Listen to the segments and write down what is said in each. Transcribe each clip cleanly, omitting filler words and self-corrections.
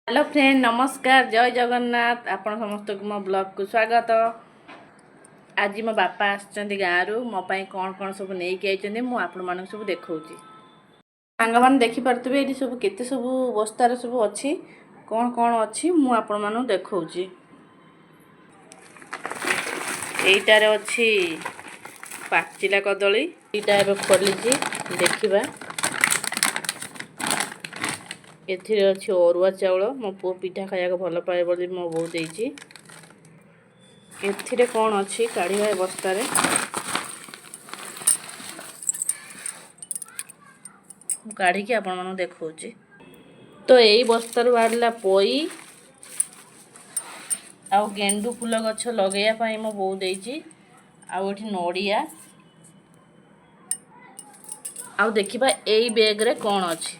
Hello friend, ନମସ୍କାର, ଜୟ ଜଗନ୍ନାଥ। ଆପଣ ସମସ୍ତଙ୍କୁ ମୋ ବ୍ଲଗକୁ ସ୍ୱାଗତ। ଆଜି ମୋ ବାପା ଆସିଛନ୍ତି ଗାଁରୁ। ମୋ ପାଇଁ କ'ଣ କ'ଣ ସବୁ ନେଇକି ଆଇଛନ୍ତି, ମୁଁ ଆପଣମାନଙ୍କୁ ସବୁ ଦେଖାଉଛି। ସାଙ୍ଗମାନେ, ଦେଖିପାରୁଥିବେ ଏଇଠି ସବୁ କେତେ ସବୁ ବସ୍ତାରେ ସବୁ ଅଛି। କ'ଣ କ'ଣ ଅଛି, ମୁଁ ଆପଣମାନଙ୍କୁ ଦେଖାଉଛି। ଏଇଟାରେ ଅଛି ପାଚିଲା କଦଳୀ। ଏଇଟା ଏବେ ଖୋଲିଛି, ଦେଖିବା। ଏଥିରେ ଅଛି ଅରୁଆ ଚାଉଳ। ମୋ ପୁଅ ପିଠା ଖାଇବାକୁ ଭଲ ପାଏ ବୋଲି ମୋ ବୋଉ ଦେଇଛି। ଏଥିରେ କ'ଣ ଅଛି, କାଢ଼ିବା ଏ ବସ୍ତାରେ। ମୁଁ କାଢ଼ିକି ଆପଣମାନଙ୍କୁ ଦେଖାଉଛି। ତ ଏଇ ବସ୍ତାରୁ ବାହାରିଲା ପୋଇ ଆଉ ଗେଣ୍ଡୁ ଫୁଲ ଗଛ ଲଗାଇବା ପାଇଁ ମୋ ବୋଉ ଦେଇଛି। ଆଉ ଏଠି ନଡ଼ିଆ। ଆଉ ଦେଖିବା ଏଇ ବ୍ୟାଗ୍ରେ କ'ଣ ଅଛି।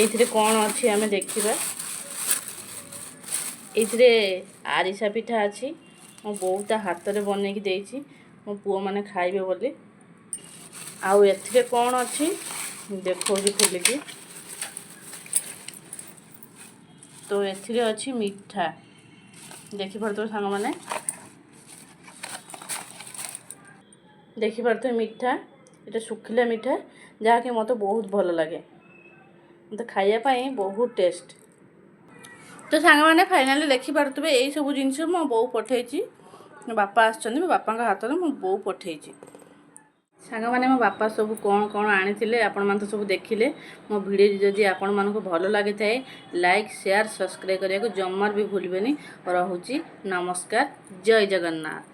ଏଇଥିରେ କ'ଣ ଅଛି, ଆମେ ଦେଖିବା। ଏଇଥିରେ ଆରିସା ପିଠା ଅଛି। ମୋ ବୋଉ ତା ହାତରେ ବନେଇକି ଦେଇଛି, ମୋ ପୁଅମାନେ ଖାଇବେ ବୋଲି। ଆଉ ଏଥିରେ କ'ଣ ଅଛି, ଦେଖାଉଛି ଖୋଲିକି। ତ ଏଥିରେ ଅଛି ମିଠା। ଦେଖିପାରୁଥିବ ସାଙ୍ଗମାନେ, ଦେଖିପାରୁଥିବେ ମିଠା। ଏଇଟା ଶୁଖିଲା ମିଠା, ଯାହାକି ମୋତେ ବହୁତ ଭଲ ଲାଗେ। ମୋତେ ଖାଇବା ପାଇଁ ବହୁତ ଟେଷ୍ଟ। ତ ସାଙ୍ଗମାନେ, ଫାଇନାଲି ଦେଖିପାରୁଥିବେ, ଏଇସବୁ ଜିନିଷ ମୋ ବୋଉ ପଠେଇଛି। ମୋ ବାପା ଆସିଛନ୍ତି, ମୋ ବାପାଙ୍କ ହାତରେ ମୋ ବୋଉ ପଠେଇଛି। ସାଙ୍ଗମାନେ, ମୋ ବାପା ସବୁ କ'ଣ କ'ଣ ଆଣିଥିଲେ, ଆପଣମାନେ ତ ସବୁ ଦେଖିଲେ। ମୋ ଭିଡ଼ିଓ ଯଦି ଆପଣମାନଙ୍କୁ ଭଲ ଲାଗିଥାଏ, ଲାଇକ୍, ସେୟାର, ସବସ୍କ୍ରାଇବ୍ କରିବାକୁ ଜମାରୁ ବି ଭୁଲିବେନି। ରହୁଛି, ନମସ୍କାର, ଜୟ ଜଗନ୍ନାଥ।